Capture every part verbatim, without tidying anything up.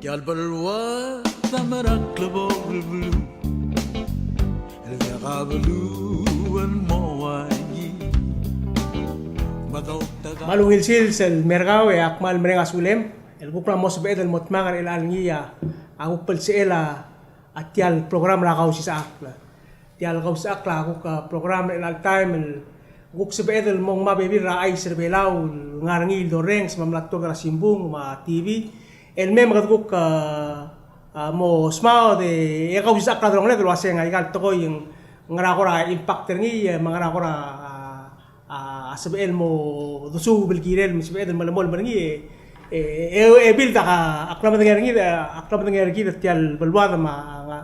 Tia el beluad a mera el klebokel el beluu, el diak a beluu el mo uaisei. Me a ungil sils el mer kau e ak kmal mereng a sulem el kuk mla mo sebeched el mo dmak er chelecha el ngii a kuk belsechel a tia el program er a Kausisechakl. Tia el Kausisechakl a kuk, a, program er chelecha el taem el kuk sebeched el mo ngmai a bebil er a chais er a Belau el ngar er ngii el dorrenges me a mla tuobed er a simbung me a T V. El mei me kede kuk, a, a, mo smaod e kausisechakl a delongeled el uasei ng aika el tekoi e ng ngera kora impact er ngii, e me ngera kora, a, a, a sebechel el mo desuub el kirel me sebeched el melemolem er ngii, e, e, e, e build a, a klemedengei er ngii, a klemedengei er kid er tia el beluad me a,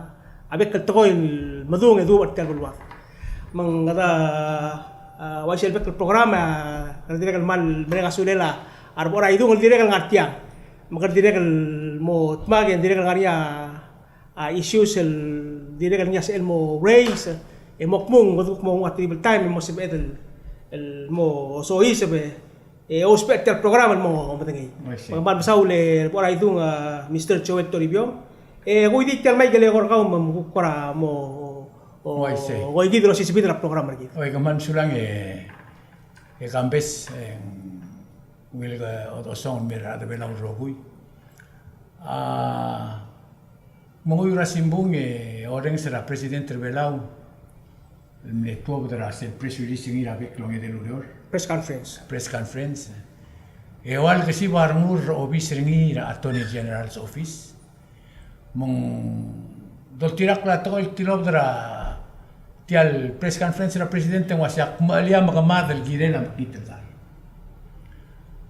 a bek el tekoi el medung e duubech er tia el beluad. Me ng kede, a, uaisei el bek el program, a, kede dirrek el kmal mereng a sulel a rebo er a Idung el dirrek el ngar tiang. Me kede dirrek el mo dmak e ng dirrek el ngar er ngii a a issues el dirrek el ngii a sebechel el mo raise, e mo kmung, kede kuk mo nguu a triple time, e mo sebeched el, el mo soiseb e, e ousbech er tia el program el mo medengei. Uaisei. Me kmal mesaul e bo er a Idung, a, Mister Joel Toribiong. E kuk di tia el mic el eko er kau me kuk kora mo, o, uaisei, oikid el osisebid er a program er kid. Oi, kmal mesulang e, e Kambes, e, ungil ke odosong el mer a rechad er a Belau el rokui. A, menguiu er a simbung e orrenges er a President er a Belau el mle tuobed er a sel press release er ngii er a bek el ongedei el ureor. Press conference. Press conference. E ua lekesib a rengul er a obis er ngii er a Attorney General's Office. Me ng doltirakl a tekoi el tilobed er a tia el press conference er a President e ng uasei ak mechelii a mekemad el kirel a mekngit el kar.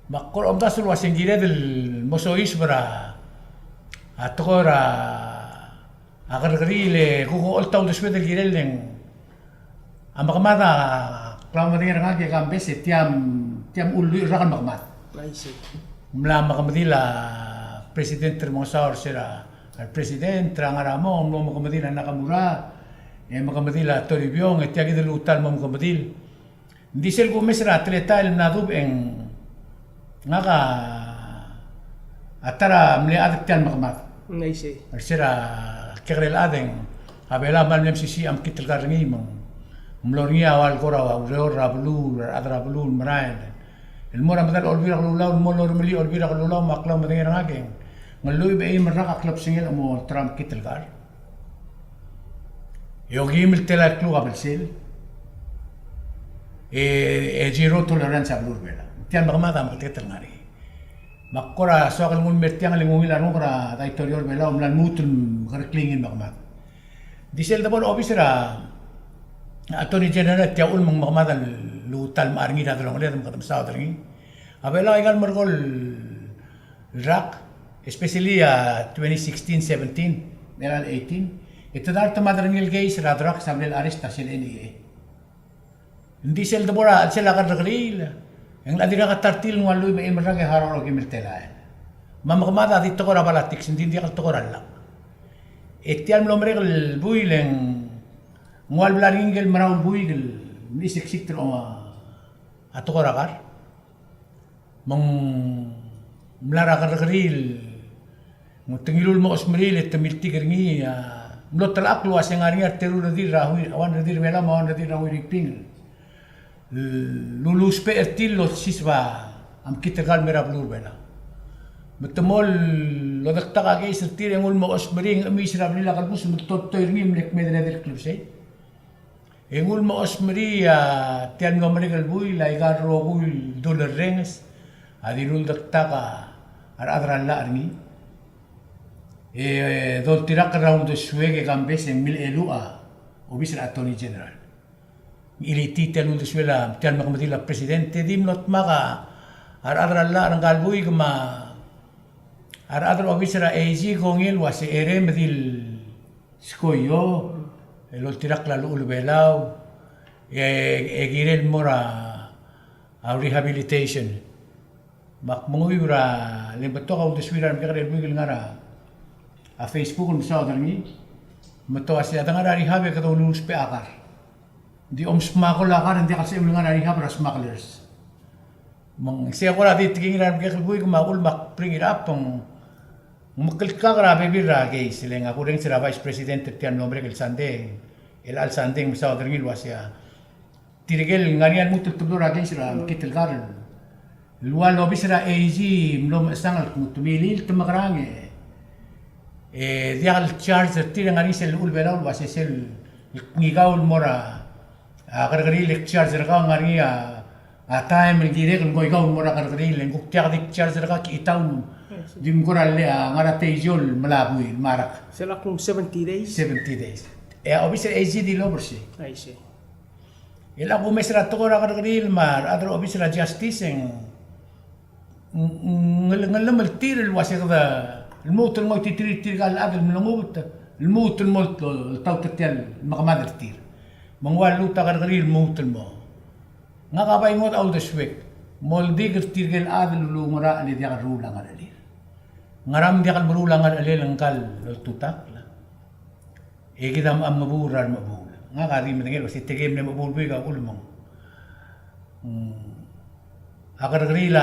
Me ak kora omdasu el uasei ng kired el mo soiseb er a, a tekoi er a kerrekeriil e kuk olta uldesued el kirel e ng a mekemad a klemedengei er ngak e Kambes e tia, tia ulluich el rak el mekemad. Uaisei. Mla mekemedil a President Remengesau er se er a, a President er a ngar er a mong, mlo mekemedil a Nakamura, e mekemedil a Toribiong, e tia kid el luut el mo mekemedil. Ng di sel kumes er a teletael el mla dubech e ng ngak a ta er a mle chad er tia el mekemad. Uaisei. Er se er a kekerei el chad e ng a Belau a kmal mle mesisiich a mekngit el kar er ngii me ng mlo er ngii a ua el kora ureor er a beluu, er a rechad er a beluu el merael el mo er a medal a Olbiil er a Kelulau, el mo loremelii a Olbiil er a Kelulau. Me a klemedengei er ngak e ng lluich me a eim el rak a klebesengel a mo olterau a mekngit el kar. E okeim el telael el kluk a belsel. E, e zero tolerance a beluu er a Belau. Tia el mekemad a meketeket el ngar er ngii. Me ak kora soak el nguu el mer tiang el ngii el ungil a renguk er a daitorio er a Belau el mla lmuut el mekereklii ngii el mekemad. Di sel debo er a obis er a Attorney General, tia uchul me ng mekemad a luut el mechar er ngii er a delongeled me kede mesaod er ngii. A Belau a ika el merekong el rak, especially a twenty sixteen seventeen, me a eighteen, e te dart me a derengel case er a drugs a mle arrest a sel N E A. Ng di sel debo er a chelsel a kerrekeriil, e ng locha dirkak a ta er tir el nguu a lluich me a eim el rak e harau er a okeim el telael. Me a mekemad a di tekoi er a politics, ng di ng diak el tekoi er a llach. E tia el mlo merek el buil e ng ua el bla er ngii ngike el merau el buik el mle siksik er a, a tekoi er a kar. Me ng mla er a kerrekeriil, me te ngiluu el mo chosmeriil e te miltik er ngii, a mlo telechakl el uasei ng ngar er ngii a reteru el redil er a hui, a ua el redil er a Belau me a ua el redil er a Huiriping el luluusbech er tir el olsiseb a mekngit el kar el mer a beluu er a Belau. Me te mo lodektak a case er tir e nguu el mo chosmerii e ng chemiis er a blil a kelebus me te toltoi er ngii el mle kmeed el edei el klebesei. E nguu el mo chosmerii a tia el mlo merek el buil, aika el rokui el dulorrenges a dilu el dektak a rechad er a llach er ngii. E doltirakl er a uldesuek e Kambes e ng mle eluch a obis er a Attorney General. Ng chilitii tia el uldesuel a tia el mekemedil a President e di mlo dmak a rechad er a llach er ngka el buik me a rechad er a obis er a AG, kongei el uasei e rem e di el skoio el oltirakl a llechul a Belau, e, e kirel el mo er a, a rehabilitation. Me ak menguiu er a le ng betok a uldesuir a remekekerei el buik el ngar er a, a Facebook el mesaod er ngii, me te uasei a de ngar er a rehab e kede uluusbech a kar. Ng di omsmuggle a kar, ng diak el sebechem el ngar er a rehab er a smugglers. Me ng sei a kora di tekingir a remekekerei el buik me a uchul me ak bring it up, me ng Ng mekelkak er a bebil er a keis, le ng a kurrenges er a Vice President er tia el mlo merek el sandei, el chelecha el sandei ng mesaod er ngii el uasei, tirke el ngar er ngii a lmuut el teblo er a keis er a mekngit el kar el ua el obis er a AG a mlo mechesang el kmo te milil te mekerang e, e diak el charge er tir e ngar er ngii sel llechul a Belau el uasei sel kngikau el mo er a, a kerrekeriil e charge er kau, ngar er ngii a, a taem el kirek el ngoikau el mo er a kerrekeriil, e ng kuk diak di charge er kau, kchitau, di mkora le, a, ngar er a teisio el mla buil, me a rak. Sel a kmo seventy days. Seventy days. E a obis er a AG di loba er sei. I see. E a kumes er a tekoi er a kerrekeriil me a rechad er a obis er a Justice e ng ng, ng, ng, ng llemeltir el uasei kede lmuut el ngoititerir tirka el chad el mlengubet, lmuut el mo oltaut er tia el mekemad er tir. Me ng ua lluut a kerrekeriil el lmuut el mo. Ngak a bai ngodech a uldesuek, moldik er tirke el chad el ulungerachel e diak el ruul a ngerechelir. Ngera me diak el meruul a ngerechelel ngka el oltutakl? E kid a, a mechebuul er a remechebuul. Ngak a di medengei el uasei tirke el mle mechebuul el buik a ulemong. Mm. A kerrekeriil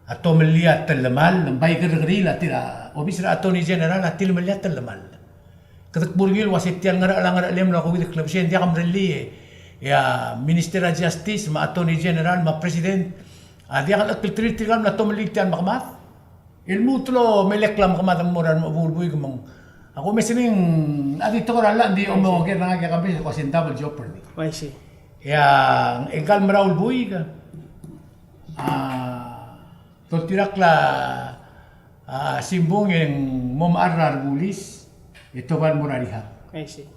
a tomellii a telemall, ng bai kerrekeriil a tir a obis er a Attorney General a tilemellii a telemall. Kede kmo er ngii el uasei tia el ngerachel a ngerechelem el ua COVID el klebesei, ng diak a mrellii e, e a Minister er a Justice me a Attorney General me a President a diak el chekelterir tirka el mla tomellii tia el mekemad. El lmuut el omelekl a mekemad el mo er a remechebuul el buik me ng. A kumes er ngii a di tekoi er a llach, ng di omengoker er ngak e ke mesa el kmo se ng double jeopardy. I see. E a, e ngka el merau el buik a, toltirakl a, a simbung e ng mo mechar er a rebulis e te oba el mo er a rehab. I see.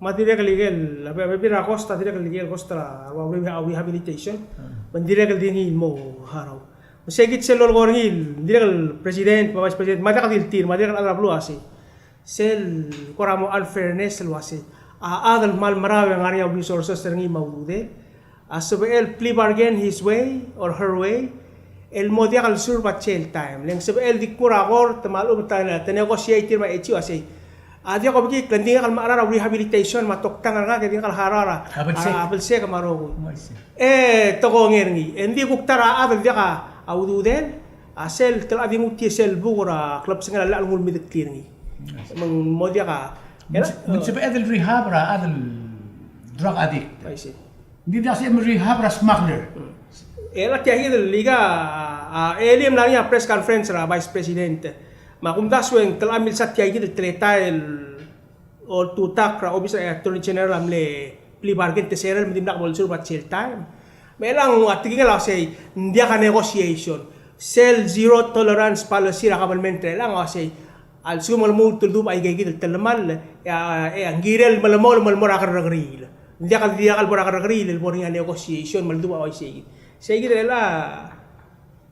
Me a dirrek el ikel, a be-, bebil er a cost, a dirrek el ikel cost er a, a re-, a rehabilitation. Mm. Me ng dirrek el di ngii el mo harau. Me sei kid sel lolekoi er ngii, ng dirrek el president, me a vice president, me a diak di el tir, me a dirrek el chad er a beluu a sei. Sel kora mo unfairness el uasei. A chad el kmal merau e ngar er ngii a resources er ngii me a ududel. A sebechel plea bargain his way or her way el mo diak el serve a jail time. Le ng sebechel di kmo er a court me a lechub e te, te negotiate er tir me a AG el uasei, a diak kobekikl, ng di ngak el mecherar a rehabilitation me a toktang er ngak e di ngak el harau er a, a belsek, a belsek me a rokui. E te kongei er ngii. E ng di kuk ta er a chad el diak a ududel, a sel tela di ngutii sel buk er a klebesengel a llach el nguu el mideklir er ngii. Me ng mo diak a, me ng sebeched el rehab er a chad el drug addict. I see. Ng di diak sei me rehab er a smuggler. E a tia kid el ika, a, e le mla er ngii a press conference er a Vice President. Me a kumdasu e ng tela milsa tia kid el teletael oltutakl er a obis er a Attorney General a mle plea bargain, te sel me dimlak bo el serve a jail time. Me chelechang a tekingel a uasei, ng diak a negotiation. Sel zero tolerance policy er a government er chelechang a uasei, a lsekum e ng lmuut el dubech aike kid el telemall, e a, e a ng kirel melemolem el mo er a kerrekeriil. Ng diak el, diak el bo er a kerrekeriil el bo er ngii a negotiation me le dubech a uaisei kid. Sei kid el, a,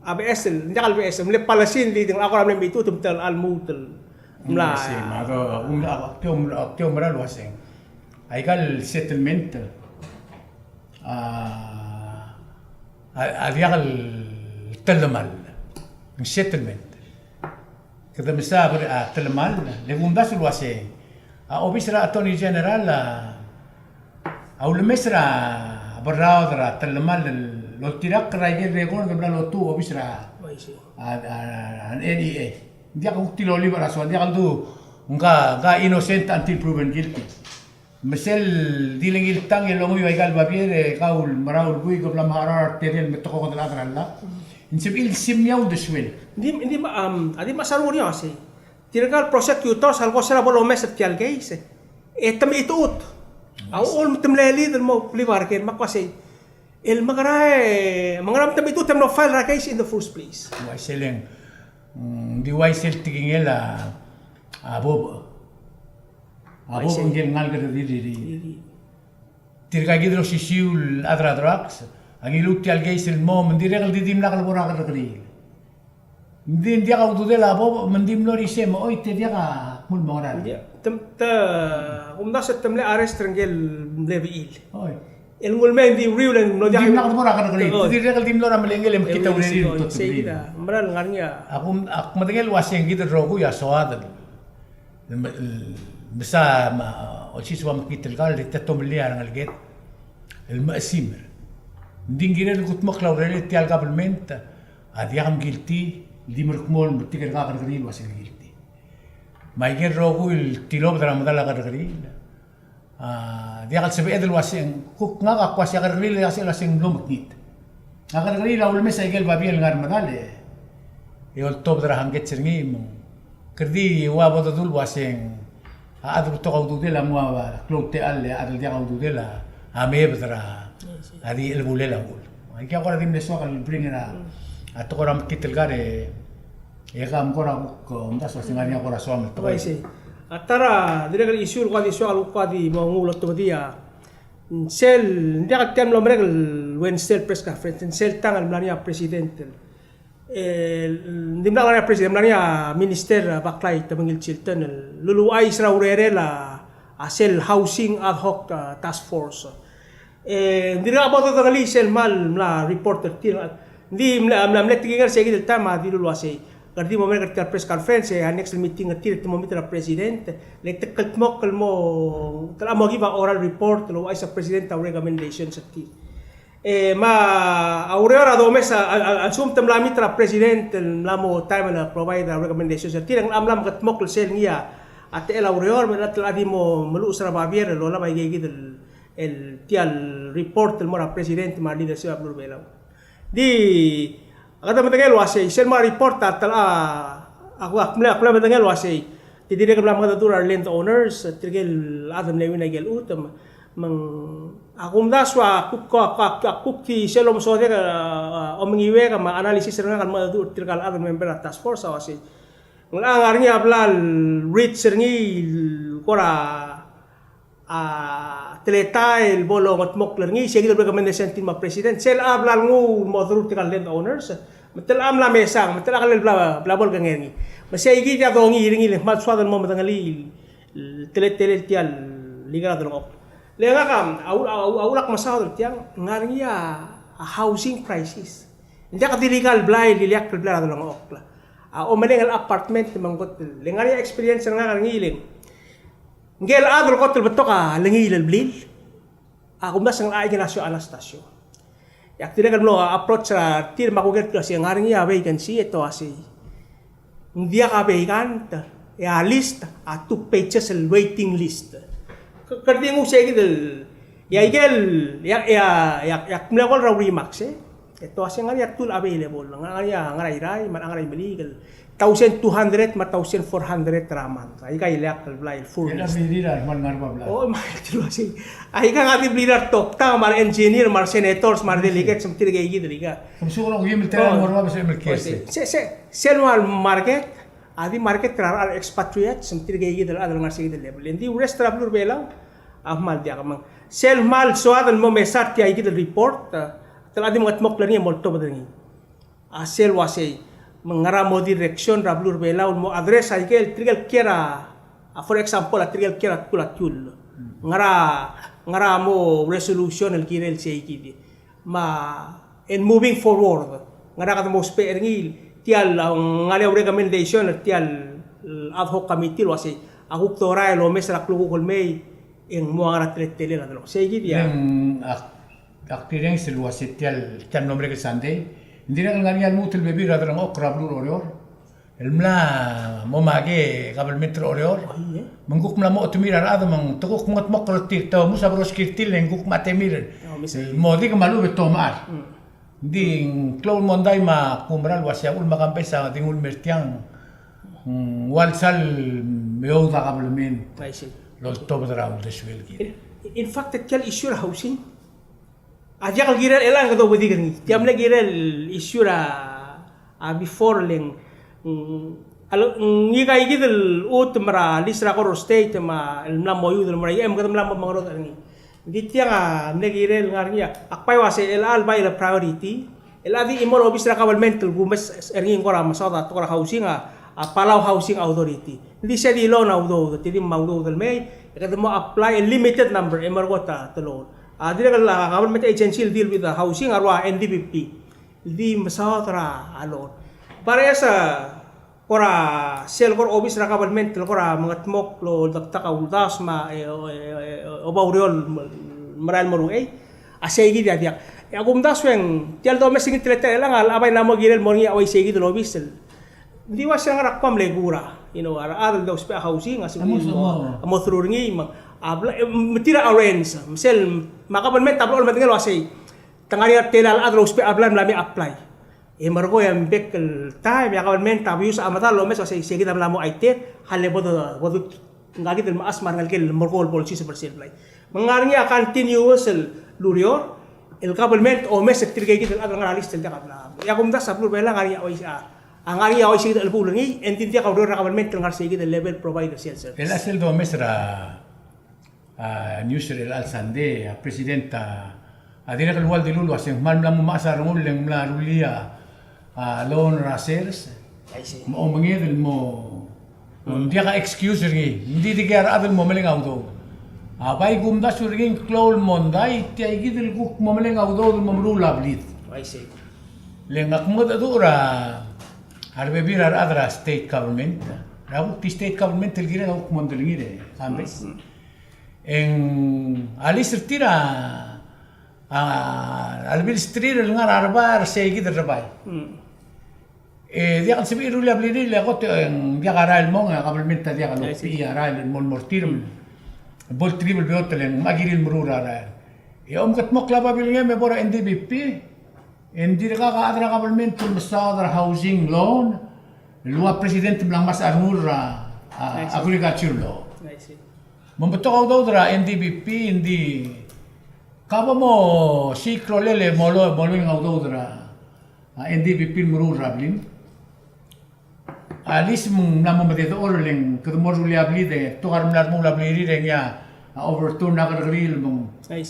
a beches el, ng diak el beches el, mle policy, ng di ng kora mle mechitechut me te lmuut el mla. Sei, me a do, um, a, tia, tia mera el uaseng. Aika el settlement, a, a, a diak el telemall. Ng settlement. Kede mesa a ber-, a, telemall, le kumdasu el uasei. A obis er a Attorney General a, a ulemes er a berraod er a telemall el oltirakl er aike el record el bla lotuu a obis er a, a, a, a NEA. Ng diak kuk tilolib er a soal, ng diak el du, ngka, ngka innocent until proven guilty. Me sel di le ngii el tang e longuiu aika el babier e kau el merau el buik e bla mharau er a tedei el metekokedel a chad er a llach. Ng sebechir el simia uldesuel. Ng di, ng di, um, a di mesa a renguk er ngii a uasei, tirka el prosecutors a leko sera bo lomes er tia el case e te mechitechut. A uchul me te mle lead el mo plea bargain, me a kmo uasei, el mekera e, mekera me te mechitechut e te mlo file er a case in the first place. Uaisei le ng, mm, di uaisei el tekingel a, a Bob. A Bob, uaisei, ngike el ngalek er a Riri. Riri. Tirka kid el osisiu el chad er a drugs a ngiluu tia el case el mo, me ng dirrek el di dimlak el bo er a kerrekeriil. Ng di, ng diak a ududel a Bob, me ng di mlo er isei me choi, te diak a kmo el mo ngera. Ng di, te, te, kumdasu e te mle arrest er ngike el mle bechil. Oi. El nguu el mei e ng di uriul e ng mlo diak. Ng dimlak el bo er a kerrekeriil. Oi. Te dirrek el di mlo er a melengel e mekngit a urerir el tuobed er ngii. Sei kid a, mera el ngar er ngii a. Ak, ak medengei el uasei kid el rokui a soad el me-, el mesa me a olsiseb a mekngit el kar el di te tomellii a rengeleked el mechesimer. Ng di ng kirel el kudmokl a urerel e tia el government a diak mguilty, di merekmo el metik er ngak a kerrekeriil el uaseng guilty. Me aike el rokui el tilobed er a medal a kerrekeriil a diak el sebeched el uaseng, kuk ngak a kuk uasei a kerrekeriil a diak el sebeched el uaseng mlo mekngit. A kerrekeriil a ulemes aike el babier el ngar er a medal e oltobed er a hangkets er ngii me ng kede di ua bo dedu el uaseng a chad el betok a ududel a nguu a klou el techall e a chad el diak a ududel a meebed er a di chelebulel a uchul. Aike a kora di mle soak el bring er a tekoi er a mekngit el kar e E ka me kora kuk omdasu el uaseng ngar er ngii a kora soam el tekoi. Uaisei. A ta er a dirrek el issue el kuk di soak el kuk di mo nguu el otobedii a sel, ng diak el tia el mlo merek el Wednesday el press conference, sel tang el mla er ngii a president el, e, ng dimlak el mla er ngii a president, mla er ngii a minister, a, Baklai Temengil Chilton el luluuchais er a urerel a, a sel housing ad hoc, a, task force. E, ng dirkak bo dodengelii sel kmal mla report er tir. Ng di mla, mla, mle tekingel er se kid el taem a dilu el uasei, kede di mo merek er tia el press conference, e a next meeting er tir e te mo meet er a president, le te kldmokl el mo, te locha mo give a oral report el ouchais a president a recommendation er tir. E, me a ureor a domes a, a, a, a lsekum te mla meet er a president el mla mo taem el provide a recommendation er tir, e ng locha mla mekedmokl sel ngii a techel a ureor, me te locha di mo meluches er a babier el olab aike kid el el tia el report el mo er a president me a leadership er a beluu er a Belau. Di, a kede medengei el uasei, sel mo er a report a ta el, a, a, ak mle, ak mle medengei el uasei, te dirrek el mla mengedecheduch er a re land owners, tirke el chad el mle win aike el chutem, me ng, a kumdasu a kuk, a, a, a kuk di sel omesodek, a, a, omengiuek, me a analysis er ngak el mengedecheduch er tirka el chad el member er a task force, a uasei. Ng locha ngar er ngii a bla el reach er ngii el kora a, teletael el bo longedmokl er ngii, se kid el recommendation er tir me a president, sel a bla lenguu el mo through tirka el land owners, me te locha mla mesang, me te locha kall el bla, bla bo lekengei er ngii. Me sei kid a dongiil er ngii le kmal soad el mo medengelii el teletelel tia el ikal a delengchokl. Le ngak a, a, a, a ulak mesaod er tiang, ngar er ngii a, a housing crisis. Ng diak di ikal blai el ileakl el blai er a delengchokl. A omeleng el apartment me ng kot, le ngar er ngii a experience er ngak er ngii le ng Ngikel chad el kot el betok a lengiil el blil a kumdasu e ng locha ikei el sio Anastasio. E ak dirrek el mlo approach er tir me a kuker el tir el uasei ng ngar er ngii a vacancy e te uasei ng diak a vacant, e a list a two pages el waiting list. Ke, kede di nguu sei kid el, e a ikel, e a, e a, e a, e ak mle call er a remarks, e. E te uasei ng ngar er ngii a two el available, ng ngar er ngii a, ngar er a Irrai, me a ngar er a Imeliik el thousand two hundred me a thousand four hundred er a month. Aika ileakl el blai el full list. Kede blirir a re kmal ngar er a bab el chad. O, me te uasei. Aika ng di blirir a re toktang, me a re engineer, me a re senators, me a re delegates, me tirke kid el ika. Kemsuk el okeim el term el mo er a bab el sel mle case. Se, se, sel ua market, a di market er a re expatriates, me tirke kid el chad el ngar er se kid el level. E ng di rest er a beluu er a Belau a kmal diak, me ng sel kmal soad el mo mesa er tia kid el report, a, te locha di mengetmokl er ngii e mo oltobed er ngii. A sel uasei, me ng ngera mo direction er a beluu er a Belau el mo address a ikel, tirke el kiei er a, a, for example, a tirke el kiei er a tkul a tiull. Ngera, ngera mo resolution el kirel sei kid. Me a, and moving forward, ngera kede mo ousbech er ngii, tia el, a, ngar er ngii a recommendation er tia el ad hoc committee el uasei, a kuk dorael el omes er a klukuk el mei, e ng mo ngar er a teletelel a delengchokl. Sei kid a. Ng, ak, ak dirrek el uasei tia el, tia el mlo merek el Sunday, ng dirrek el ngar er ngii a lmuut el bebil er a delengchokl er a beluu er a Oreor el mla mo makei a kabelment er a Oreor. Oi, e. Me ng kuk mla mo otemir a rechad me ng te kuk mengetmokl er tir, te omuus a broskir er tir, e ng kuk mla temir. O, me sei. Mo dik me a lechub e te omechar. Mm. Ng di ng klou el mondai me a kumerang el uasei a uchul me a Kambes a di nguu el mer tiang, ng ua lsal meoud a kabelment. I see. El oltobed er a uldesuel kid. In, in fact, tia el issue er a housing a diak el kirel, e le ng kede obedik er ngii. Tia mle kirel el issue er a, a, before le ng, mm, a le, mm, ngika kid el chutem er a list er a Koror State me a, el mla mo iud el mo er a, e, me kede mla mo mengerodech er ngii. Ng di tiang a mle kirel ngar er ngii a, ak bai uasei el chelecha el bai el priority, el chelecha di chimo el obis er a kabelment el kumes er ngii, ng kora mesaod a tekoi er a housing a, a Palau Housing Authority. Ng di se di loan a udoud, te di me a udoud el mei, e kede mo apply a limited number, e merekot a te loan. A dirrek el, a, government agency el deal with the housing a rua N D B P. El di mesaod er a loan. Beches a kora sel kora obis er a kabelment el kora mengetmokl el oldak a uldasu me a, e, e, e, oba ureor el merael el mo er uchei, a sei kid a diak. E a kumdasu e ng tia el domes er ngii el teletelel a chelechang a bai mla mo kirel el mo er ngii a uai sei kid el obis el Ng di ua se ngar er a kmo mle kora, you know, a rechad el dousbech a housing, a se mo, mo through er ngii, me a bla, e, me tir a arrange, me sel, me a kabelment a bla el medengei el ua sei, te ngar er ngii a tela el chad el ousbech a blai me ng mla me apply. E merekong e a bek el taem e a kabelment a bius a medal el omes el ua sei, sei kid a mla mo aitek, a le bo de, bo de ngka kid el mechas me a rengelekel el merekong el bo lsiseb er sel blai. Me ng ngar er ngii a continuous el ureor el kabelment omes er tirke kid el chad el ngar er a list el diak a bla. E a kumdasu a beluu er a Belau a ngar er ngii a uaisei, a ngar er ngii a uaisei kid el chelebuul er ngii, e ng di diak a ureor er a kabelment el ngar er sei kid el level provider sel service. El a sel domes er a, a, news er chelecha el sande, a president a, a dirrek el ua el dilu el ua se ng kmal mla mo mechas a rengul e ng mla rullii a, a loan er a sers. Me omenged el mo, ng diak a excuse er ngii. Ng di dikea rechad el mo meleng a udoud. A bai kumdasu er ngii ng klou el mondai, tia kid el kuk mo meleng a udoud el mo meruul a blid. Le ngak a mengedecheduch er a rebebil er a rechad er a state government. Er a kuk di state government el kirel a kuk mondai er ngii e, Kambes. E ng a list er tir a, a lebil strir el ngar er a rebai er sei kid el rebai. E diak el sebechir el rullii a blirir, le kot e ng diak a rael el mong, e a kabelment a diak el okiu a rael el mo el mo er tir. Bo el triple beot el ng mla kirir el meruul a rael. E omkedmokl a babilngem e bo er a N D B P, e ng dirkak a chad er a kabelment el mesaod er a housing loan el ua president el mla ngmasech a rengul er a, a, agriculture law. Me ng betok a udoud er a N D B P, ng di ka bo mo siik a rolel e mo lo, mo loing a udoud er a, a, N D B P el meruul er a blim. A list me ng mla mo mededechor, le ng kede mo rullii a blid e te kuk mla remuul a blirir e ngii a overturn a kerrekeriil me ng,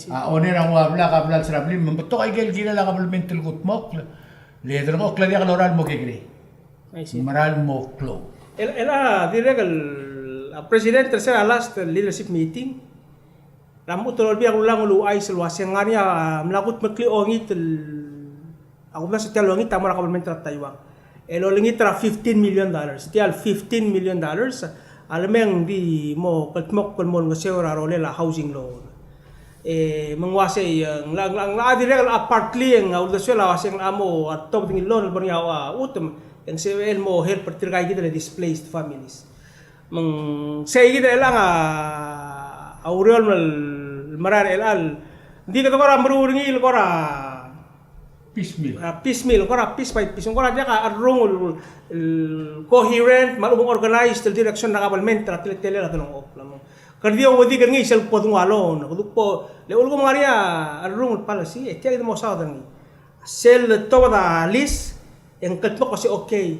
a owner a nguu a blak a blals er a blim, me ng betok a ikel kirel a kabelment el kudmokl, le delengchokl a diak lorael el mo kekerei. Merael el mo klou. El, el a dirrek el, a president er sel last leadership meeting, er a lmuut el Olbiil er a Kelulau a uluuchais el ua se ng ngar er ngii a mla kudmeklii a ongit el, a kumdasu e tia el ongit a mo er a kabelment er a Taiwan el olengit er a fifteen million dollars. Tia el fifteen million dollars a lemei e ng di mo kldmokl el mo olengeseu er a rolel a housing loan. E me ng ua sei, e, ng locha, ng locha, ng locha dirrek el locha partly e ng a uldesuel a ua se ng locha mo a tobed er ngii el loan el bo er ngii a chutem, e ng sebechel el mo help er tirka kid el displaced families. Me ng sei kid er chelechang a ureor el merael er chelechang. Ng di kede kora meruul er ngii el kora piecemeal. A, piecemeal, kora piece by piece, kora diak a cherrungel el, el coherent, me a lechub e ng organized el direction er a kabelment er a teletelel a delengchokl. Kede di ouedikel er ngii sel bo dengua loan, kede bo, le ulekum ng ngar er ngii a cherrungel el policy, e tia kid mo saod er ngii. Sel tobed a lease, e ng kldmokl el ua se okay.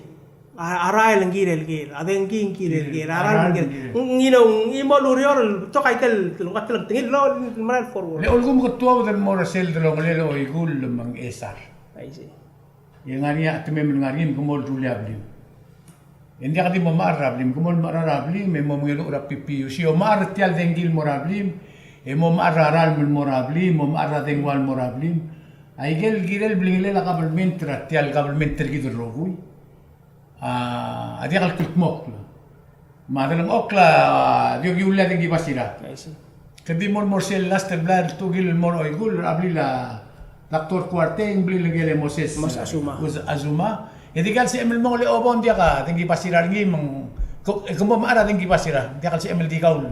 A, a rael ng kirel ker, a dengki ng kirel ker, a rael ng kirel. Ng, you know, ng chimo el ureor el betok a ikel, el ua telengtengil el merael el forward. Le ulekum ke tuobed el mo er sel delongelel a oikull me ng chesar. I see. E ng ngar er ngii a chetemem el ngar er ngii me ke mo rullii a blim. E ng diak di mo mechar er a blim, ke mo mechar er a blim, e mo mengeluch er a P P U C, omechar er tia el dengki el mo er a blim, e mo mechar er a ralm el mo er a blim, mo mechar er a dengua el mo er a blim. A ikel kirel blingelel a kabelment er tia el kabelment er kid el rokui. A, a diak el kldmokl. Me a delengchokl a di okiu a dengki basira. I see. Ke di mo el mo er sel last el blai el tekingel el mo er a oikull er a blil a Doctor Kuartei, ng blil ngike el Moses, Moses Azuma. Uz-, Azuma. E dikea lsebechem el mong e le obo ng diak a dengki basira er ngii me ng, ke, ke mo mechar a dengki basira. Diak lsebechem el di kau el.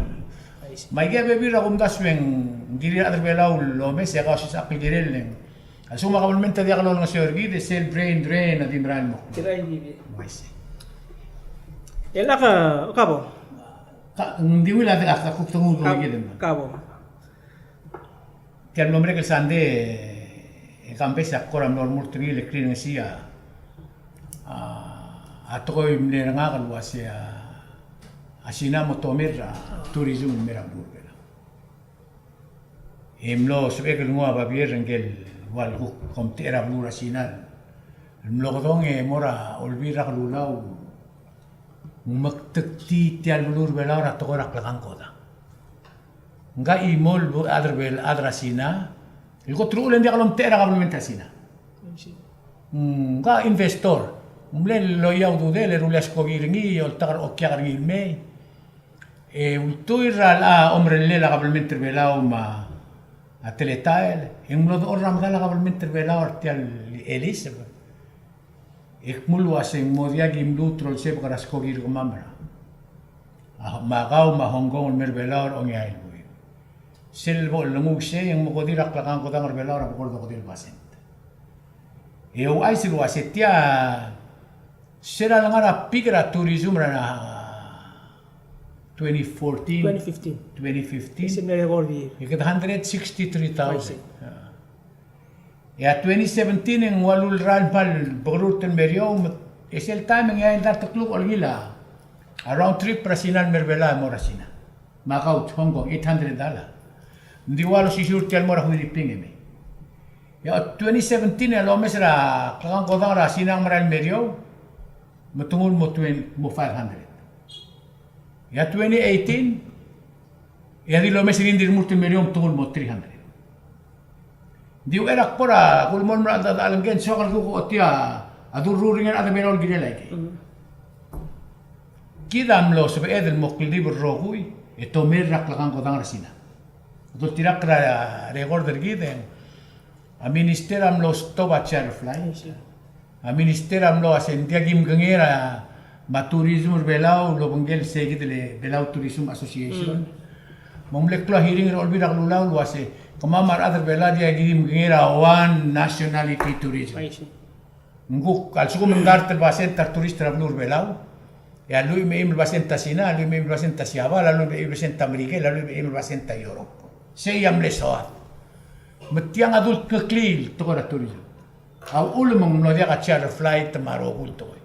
I see. Me aike a bebil er a kumdasu e ng kirir a rechad er Belau el omes e kau sisechakl el kirel e ng A lsekum a kabelment a diak lolengeseu er kid, e sel brain drain a di merael el mo. Kirai kid. Uaisei. E lak, ka bo. Ka, ng di ungil a, a, a kuk tengul kid. Ka bo. Tia el mlo merek el sande, e Kambes a kora mlo remurt er ngii el clearance er a, a, a tekoi el mle er ngak el uase a, a Sina a mo tomel er a tourism el mei er a beluu er Belau. E mlo sebechek el nguu a babier er ngike el ua el kuk omtechei er a beluu er a Sina el mlo kedong e mo er a Olbiil er a Kelulau ng mektektii tia el beluu er Belau er a tekoi er a klekangkoda. Ngka a chimo el bu-, chad er Bel-, chad er a Sina el kot er a uchul e ng diak lomtechei er a kabelment er a Sina. Ngka a investor. Ng mle loia a ududel e rullii a skoki er ngii e oltak er a okiak er ngii el mei. E ultuil er a locha omerellel a kabelment er Belau me a teletael, e ng mlo dechor er a medal a kabelment er Belau er tia el Elizabeth. E kmo el uasei ng mo diak ki mluut el olsebek er a skoki er kemam er a, a, Macau me a Hong Kong el mei er a Belau er a ongeai el buil. Sel bo lenguu sei e ng mo okedei er a klekangkodang er a Belau er a bo kora okedei el basent. E ouchais el uasei tia, se er a lengar er a peak er a tourism er a twenty fourteen, twenty fifteen. Twenty fifteen. Sel mle record er ngii. E kede hundred sixty-three thousand. Oi, sei. A. E a twenty seventeen e ng ua luleral el kmal bekerurt el meriou, me, e sel taem e ng eai el dart el kluk a olengil a round trip er a Sina el mei er a Belau e mo er a Sina. Macau to Hong Kong, eight hundred dollar. Ng di ua losisiu er tia el mo er a Huiriping e mei. E a twenty seventeen e a lomes er a klekangkodang er a Sina a merael el meriou, me te nguu el mo twenty, mo five hundred. E a twenty eighteen, e a di lomes er ngii e ng di remurt el meriou me te nguu el mo three hundred. Ng di uchei er a kbo er a, kuk mo el mera el chad el ngii, ng soak el kuk ochotii a durruul er ngii a rechad er a Belau el kirel aikei. Mm. Kid a mlo sebeched el mo kldibel el rokui e te omer er a klekangkodang er a Sina. Doltirakl er a record er kid e ng a minister a mlo stop a charter flight. I see. A minister a mlo uasei ng diak kim kengei er a, me a tourism er a Belau el obengkel se kid el Belau Tourism Association. Mm. Me ng mle klou a hearing er a Olbiil er a Kelulau el uasei kemam a rechad er a Belau a diak kim kengei er a one nationality tourism. I see. Ng kuk a lsekum ng dart el basent a retourist er a beluu er a Belau, e a lluich me a eim el basent a Sina, a lluich me a eim el basent a Siabal, a lluich me a eim el basent a Merikel, a lluich me a eim el basent a Europe. Sei a mle soad. Me tiang a dultmeklii el tekoi er a tourism. A uchul me ng mlo diak a charter flight me a rokui el tekoi.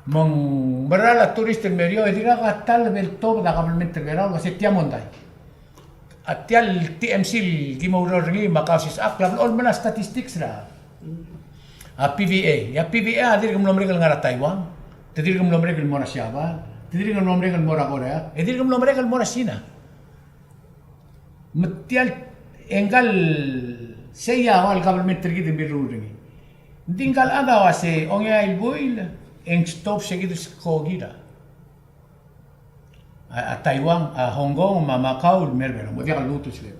Me ng mera el tourist el meriou, e dirkak a ta el bo ltobed a government er a Belau el uasei tia mondai. A tia el T M C el ki mo oureor er ngii me a Kausisechakl a blechoel el mei a statistics er a, a, P V A. E a P V A a dirk mlo merek el ngar er a Taiwan, te dirk mlo merek el mo er a Siabal, te dirk mlo merek el mo er a Korea, e dirk mlo merek el mo er a Sina. Me tia el, e ngka el sei a ua el government er kid el mirruul er ngii. Ng di ngka el chad a uasei ongeai el buil e ng stop se kid el skoki er a, a, a Taiwan, a Hong Kong me a Macau el mei er a Belau, mo diak a lmuut el sueleb.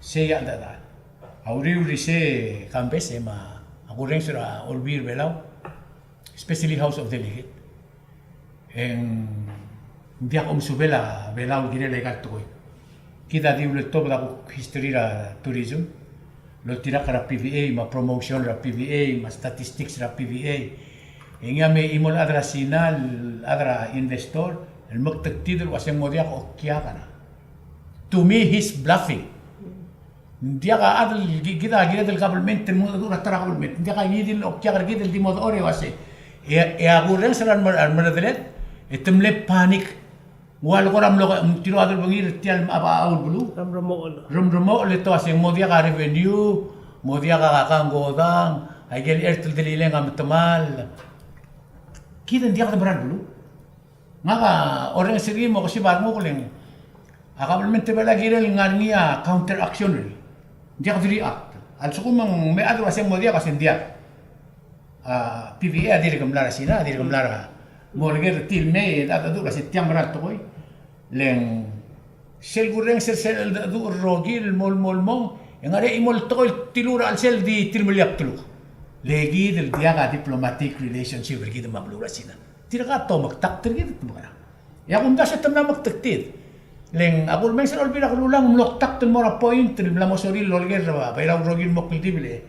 Sei a cheldechedechal. A uriul er isei e Kambes e me a kurrenges er a Olbiil er a Belau, especially House of Delegate, e ng diak omesubel a Belau el kirel aika el tekoi. Kid a di uleltobed a kuk history er a tourism, loltirakl er a P V A, me a promotion er a P V A, me a statistics er a P V A. E ngii a me chimo el chad er a Sina, el chad er a investor, el mektektid el uasei ng mo diak okiak er a. To me, he's bluffing. Ng diak a chad el, ki-, kid a kired el government el mengedecheduch er a ta er a government. Ng diak a ngii di el okiak er kid el di mo dechor e uasei. E, e a kurrenges er a remer-, remerredeled, e te mle panic. Ng ua le kora mlo, mm, tir a delebengir er tia el mechab a chau el beluu. Remremochel. Remremochel e te uasei ng mo diak a revenue, mo diak a kangkodang, aike el chert el delileng a metemall. Kid ng diak de mera el beluu. Ngak a orrenges er ngii me okesib a renguk el ng, a government er a Belau a kirel ngar er ngii a counter action er ngii. Ng diak de react. A lsekum ng me a chad el uasei ng mo diak, uasei ng diak. A, P V A a dirk mla er a Sina, a dirk mla er a, mo er ngii er tir el mei, e a, a, a, uasei tiang mera el tekoi. Le ng sel kurrenges er sel cheldecheduch el rokir el mo, mo, mo, e ng ngar er ngii a chimo el tekoi el tiluu er a chelsel di tir el meliak teluk. Le kid el diak a diplomatic relationship er kid me a beluu er a Sina. Tirka a tomekdakt er kid el mekerang. E a kumdasu e te mla mektektid. Le ng a kurrenges er a Olbiil er a Kelulau a mlo kdakt el mo er a point el mla mo sorir el oleker er a Belau el rokir el mo kldibel e,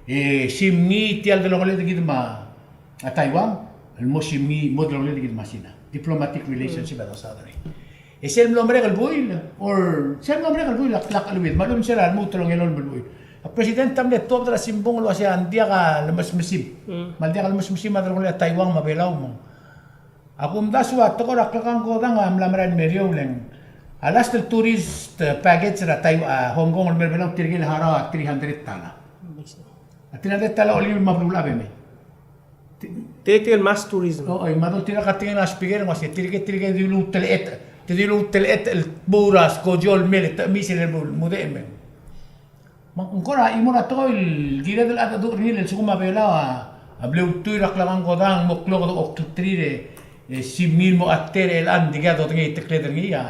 e simngii tia el delongeled er kid me a Taiwan, el mo simngii mo delongeled er kid me a Sina. Diplomatic relationship a dosaod er ngii. E sel mlo merek el buil, or sel mlo merek el buil a, a, a lmuut, me a lmuut sel a lmuut el ongelolem el buil. A president a mle tuobed er a simbung el uasei ng diak a lemesmesim. Mm. Me a diak a lemesmesim a delongelel a Taiwan me a Belau me ng. A kumdasu a tekoi er a klekangkodang a mla merael el meriou le ng. A last el tourist, eh, package er a Tai-, a Hong Kong el mei er a Belau tirke el harau a three hundred tala. A three hundred tala a olengit me a beluulechad e mei. Tirke el mass tourism. Oi, me a doltirakl a tekingel a speaker el uasei tirke, tirke dilu telechedech, te dilu telechedech el bo er a skojo el mei e te chemiis el bo el mudechem. Me ng kora chimo er a tekoi el kired el cheldecheduch er ngii el lsekum a Belau a, a mle ultuil er a klekangkodang, mo klou kede oklterir e, e simngii el mo a ta er chelechang, ng dikea dodengei a tekled er ngii a,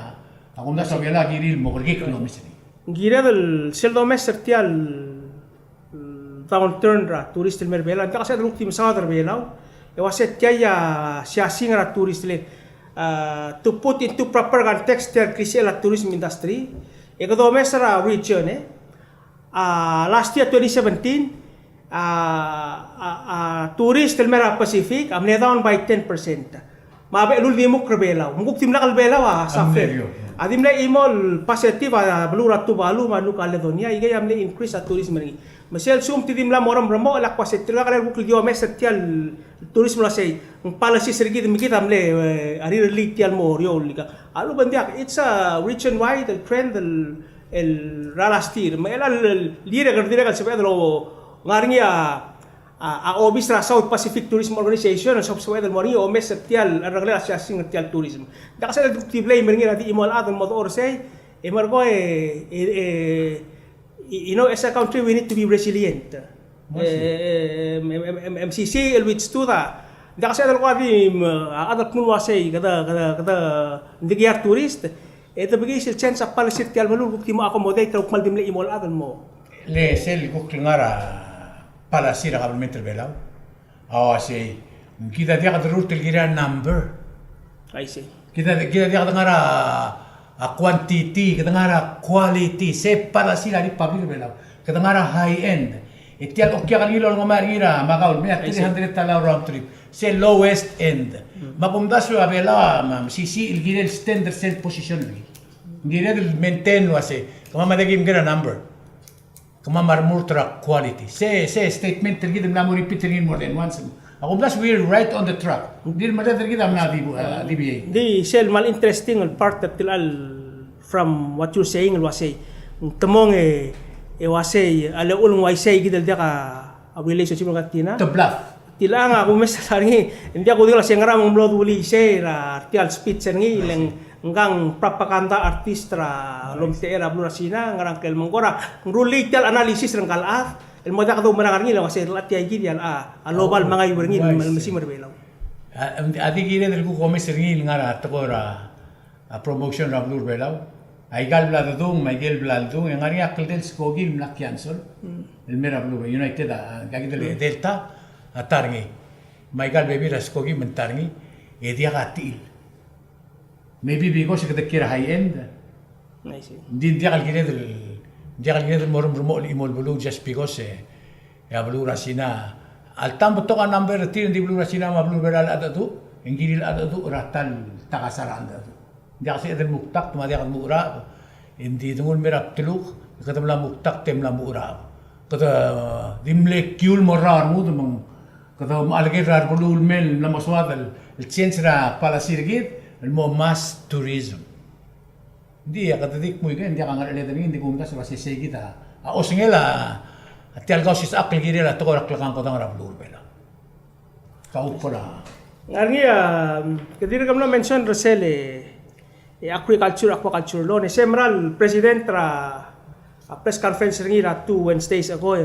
a kumdasu a Belau a kirir el mo kerekikl el omes er ngii. Ng kired el sel domes er tia el, mm, downturn er a tourist el mei er a Belau. Ng diak a sebeched el kuk di mesaod er a Belau. E uase tia a siasing er a tourist le, uh, to put into proper context tia el klisichel a tourism industry. E kede omes er a region, e. Uh, last year, twenty seventeen, uh, uh, uh, tourist el mei er a Pacific a mle down by ten percent. Me a bechel el uldimukl er a Belau. Me kuk dimlak el Belau a suffer. A di mle chimo el positive a beluu er a Tuvalu me a New Caledonia, ikei a mle increase a tourism er ngii. Me sel lsekum te di mla mo remremoch, e ak uase tirka el kuk di omes er tia el tourism el uasei, ng policies er kid me kid a mle, e, a rirellii tia el mo er eou el ikang. A lechub e ng diak, it's a region wide el trend el, el er a last year. Me chelecha el, el year e kede dirrek el sebeched el, ngar er ngii a a, a obis er a South Pacific Tourism Organization, a sebeched el mo er ngii omes er tia el, a cherrungel a siasing er tia el tourism. Ng diak a sebeched el di blame er ngii er a di chimo el chad el mo dechor er sei, e merekong e, e, e, you know, as a country, we need to be resilient. E, e, e, em, em, em, em, sisiich el which to da. Ng diak a sebeched el kuk di, mm, a chad el kmo uasei, kede, kede, kede, ng di kiei a tourist, e te bekiis el change a policy er tia el beluu el kuk di mo accommodate er a kmal di mle chimo el chad el mo. Le sel kuk ngar er a policy er a government er a Belau a uasei, kid a diak derurt el kirir a number. I see. Kid a, kid a diak dengar er a, a quantity, kid a dengar er a quality, se policy er a Republic er a Belau. Kid a dengar er a high end. E tia el okiak er ngii el olengemai er ngii er a Macau el mei a three hundred dollar round trip. Se lowest end. Me a kumdasu a Belau a, me a mesisiich el kirel el stand er sel position er ngii. Ng kired el maintain el uasei, kemam a diak kim kirel a number. Kemam a remurt er a quality. Se, se statement er kid el mla mo repeat er ngii more than once. A kumdasu we are right on the track. Ng di el mereched er kid a mla di, a, deviate. Ng di sel kmal interesting el part er tia el, from what you're saying el uasei, ng temong e, e uasei, a lechub e ng uaisei kid el diak a relationship el ngar er tia. Te bluff. Tilechang a kumes er ngii, ng diak kudengei el uasei ngera me ng mlo dulii isei er a tia el speech er ngii, le ng, ngkang propaganda artist er a lomtechei er a beluu er a Sina, ngera ngklel me ng kora ng rullii tia el analysis er ngka el chad el mo diak doumerang er ngii el uasei tia kid a, a, a lobal me a ngaiu er ngii el mesimer er a Belau. A, a di kired el kuk omes er ngii el ngar er a tekoi er a a promotion er a beluu er a Belau. Aika el bla dedung, me aike el bla ledung, e ng ngar er ngii a kldei el skoki el mla cancel. Mm. El mei er a beluu, United, a, a, aika kid el Delta, a ta er ngii. Me aika el bebil er a skoki me ng ta er ngii, e diak a techil. Maybe because kede kiei er a high end. I see. Ng di ng diak el kired el, ng diak el kired el mo remremoch el chimo el beluu just because, e, E a beluu er a Sina, alta ng betok a number er tir, ng di beluu er a Sina me a beluu er a Belau a cheldecheduch, e ng kirir el cheldecheduch er a ta el takasar a cheldecheduch. Ng diak sebeched el muktakt me a diak demucheracheb, e ng di denguu el mei er a bdeluk, e kede mla muktakt e mla mucheracheb. Kede di mle kiu el mo rrau a rengud me ng kede mo aleker er a rebeluu el mei el mla mo soad el change er a policy er kid el mo mass tourism. Ng di, a kede di kmu ikei, ng diak a ngerecheled er ngii, ng di kumdasu el uasei sei kid a osengel a tia el kausisechakl el kirel a tekoi er a klekangkodang er a beluu er a Belau. Kau kora. Ngar er ngii a, kede dirk mlo mention er sel, e, agriculture, aquaculture loan, e se mera el president er a a press conference er ngii er a two Wednesdays ago e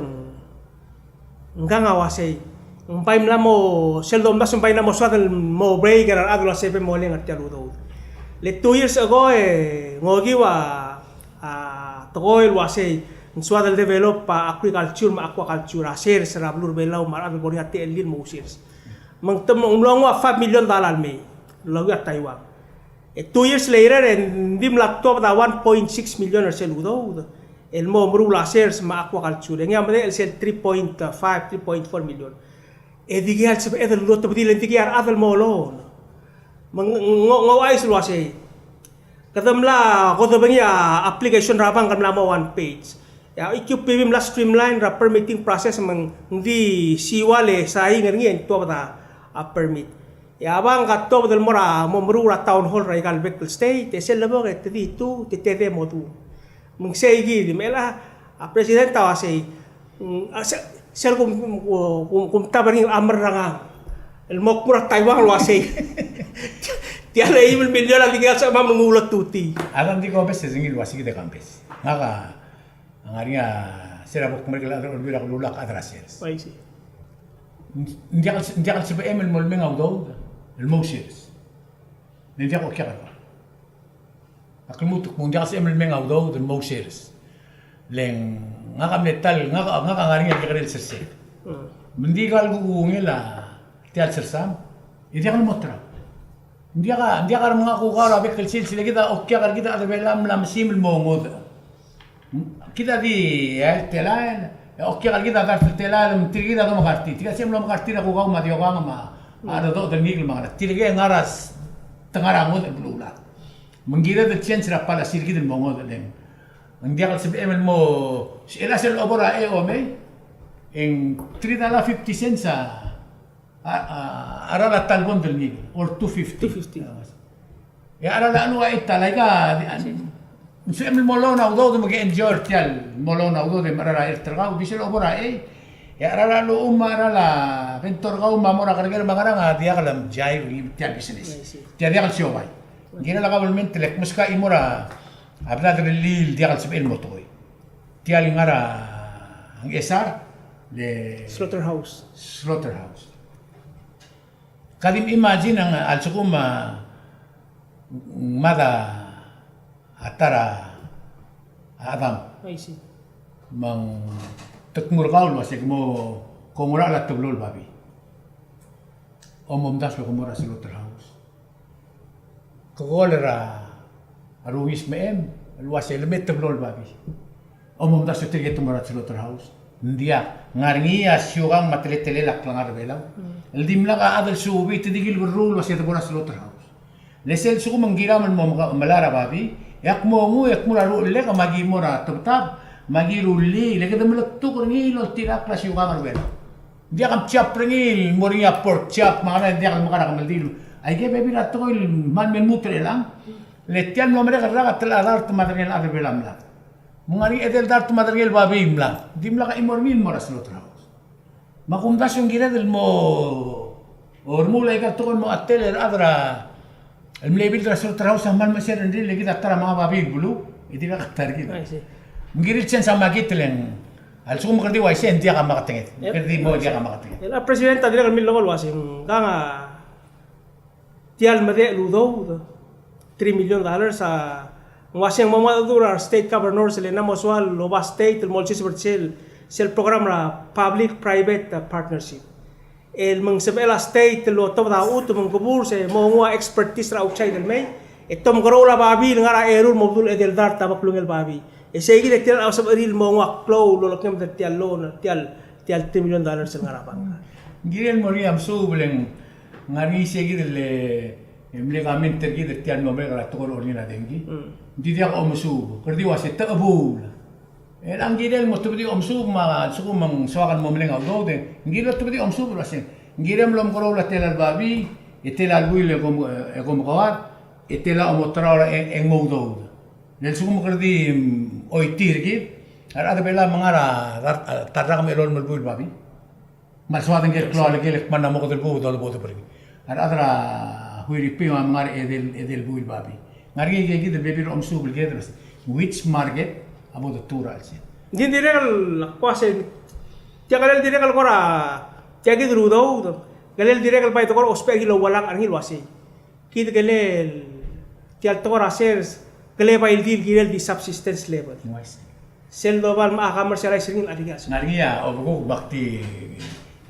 ng kang a uasei, ng bai mla mo, sel domdasu ng bai mla mo soad el mo break er a rechad el uasei bo moleng er tia el udoud. Le two years ago e ng okiu a, a tekoi el uasei ng soad el develop a agriculture me a aquaculture, a sers er a beluu er a Belau me a rechad el bo er ngii a techellir el mo sers. Me ng te mo, ng mlo nguu a five million dollar el mei el okiu a Taiwan. E two years later, e ng di mla tuobed a one point six million er sel udoud el mo meruul a sers me a aquaculture. E ngii a medechel sel three point five, three point four million. E dikea el sebeched el lotebedii, e dikea a rechad el mo loan. Me ng, ng, ng ouchais el uasei, kede mla kodebengii a application er a bank el mla mo one page. E a E Q P B a mla streamline er a permitting process me ng di siua le saing er ngii e ng tuobed a permit. E a bank a tuobed el mo er a, mo meruul er a town hall er aika el bek el state, e sel lebo e te di tu, te tedei e mo tu. Me ng sei kid, me chelecha a president a uasei, mm, a se-, sel kum, kum, kum, kumtab er ngii a merrang el mo kmu er a Taiwan el uasei. Tia el eim el million a dikea el sebechemam el nguu el otutii. A dang di kobes er ngii el uasei kid e kambes. Ngak a A ngar er ngii a, se er a bo kmerek el chad er a Olbiil er a Kelulau a chad er a sers. I see. Ng diak el, ng diak el sebechem el mo lmeng a udoud el mo sers. Ng diak okiak er kau. Ak lmuut el kmo ng diak el sebechem el lmeng a udoud el mo sers. Le ng Ngak a mle ta el, ngak a, ngak a ngar er ngii a kekerei el sersel. Mm. Me ng di kal kuk ungil a tia el sersam, e diak el mo terau. Ng diak a, ng diak a remenga kuk a bek el sils, le kid a okiak er kid a rechad er Belau a mla mesim el mo ngodech. Kid a di, e, telael, e okiak er kid a dart el telael, me tirkid a domekartir. Tirka a sebechem el omekartir a kuk a me a diokang me a, a redoched el ngikel me a ngerang. Tirke a ngar er a s-, te ngar er a ngodech el beluulechad. Me ng kired el change er a policy er kid el mo ngodech el ng Ng diak el sebechem el mo, el a sel obor a E O M A, e ng three dollar fifty cents a, a, a, a cheral a ta el bond el ngikel, or two fifty. Two fifty. E a cheral a chelechang a eight dollar, aika, ng sebechem el mo loan a udoud me ke enjoy er tia el mo loan a udoud e mecherar a chert er kau, di sel obor a E, e a cheral a chelechang me a cheral a bento er kau me a mo er a kerker me a ngerang a diak el mjaiv er ngii tia el business. I see. Tia diak el siobai. Ng kirel a government el kmo se ka chimo er a a bla derellii el diak el sebechel el mo tekoi. Tia el ngar er a Ngchesar, le slaughterhouse. Slaughterhouse. Ka di imagine a, a lsekum a mad a ta er a chedam. I see. Me ng te kmo er kau el uase ke mo, ke mo er a teblo el babii. Omomdasu e ke mo er a slaughterhouse. Ke call er a rungis me a chem el uase le me teblo el babii. Omomdasu e tirke te mo er a slaughterhouse. Ng diak, ng ngar er ngii a siukang me a teletelel a klengar er a Belau. Mm. El dimlak a chad el subii, te di kilberruu el uase te mo er a slaughterhouse. Le sel lsekum ng kiram el mo meka-, melai er a babii, e ak mo nguu, e ak mo er a ruchellek, me aki mo er a tebtab, me aki rullii, le kede meletuk er ngii el oltirakl a siukang er a Belau. Ng diak a mchiap er ngii el mo er ngii a pork chop, me a ngerang, ng diak el mekar a kemeldiil. Aike bebil er a tekoi el kmal me lmuut er chelechang. Le tia el mlo merek el rak a telecha dart me a derengel a chad er a Belau a mlad. Me ng ngar er ngii a edei el dart me a derengel a babii a mlad. Dimlak a chimo er ngii el mo er a slaughterhouse. Me a kumdasu e ng kired el mo, o remuul aika el tekoi el mo chetel er a chad er a el mle build er a slaughterhouse a kmal mechesang er ngii, le kid a ta er a menga babii el beluu, e dirkak a ta er kid. I see. Me ng kirir el change a market el ng, a lsekum kede di uaisei e ng diak a maketenged. Yep. Kede di mo diak a maketenged. El a president a dirrek el millemolem el uasei, ngkang a tia el medechel udoud, three million dollars a, ng uasei ng mo mengedecheduch er a re state governors el ng mo soal el oba state el mo olsiseb er sel, sel program er a public private, uh, partnership. El me ng sebechel a state el otobed a chutem me ng keburs e mo nguu a expertise er a outside el mei, e te omekeroul a babii el ngar er a eru el mo bedul edei el dart a beklungel babii. E sei kid e tia el sebechir el mo nguu a klou el olekngemed er tia el loan, tia el, tia el three million dollars el ngar er a bank. Ng kirel el mo er ngii a mesuub el ng ngar er ngii sei kid el, e mle comment er kid er tia el mlo merek er a tekoi er a olengel a dengki. Mm. Ng di diak omesuub, kede di uase te chebuul. E ng kirel el mo tebedii a omesuub me a lsekum ng soak el mo meleng a udoud e ng kirel el tebedii a omesuub el uasei, ng kirem el omekeroul a tela el babii, e tela el buil e kom, e kom keuar, e tela omoterau er a e, e ng mo udoud. Le lsekum kede di, mm, oitii er kid, a rechad er a Belau a menga er a, a ta el rak me a elolem el buil el babii. Me a lsoad ngike el klou a lekel e kmal mla mo kede el buil, dolebo de berngii. A rechad er a Huiriping a menga er a edei el, edei el buil babii. Ng ngar er ngii kid el bebil er a omesuub el kired el uasei, which market a bo de tuu er a chelsel. Ng di dirrek el kmo uasei, tia kid el dirrek el kora, tia kid el udoud, kid el dirrek el bai de kora ousbech a ki oualak er ngii el uasei. Kid kelel, tia el tekoi er a sers, kele bai el di el kirel di subsistence level. Ng uaisei. Sel doba el me a commercialize er ngii el ngar er ngii a, obekuk me ak di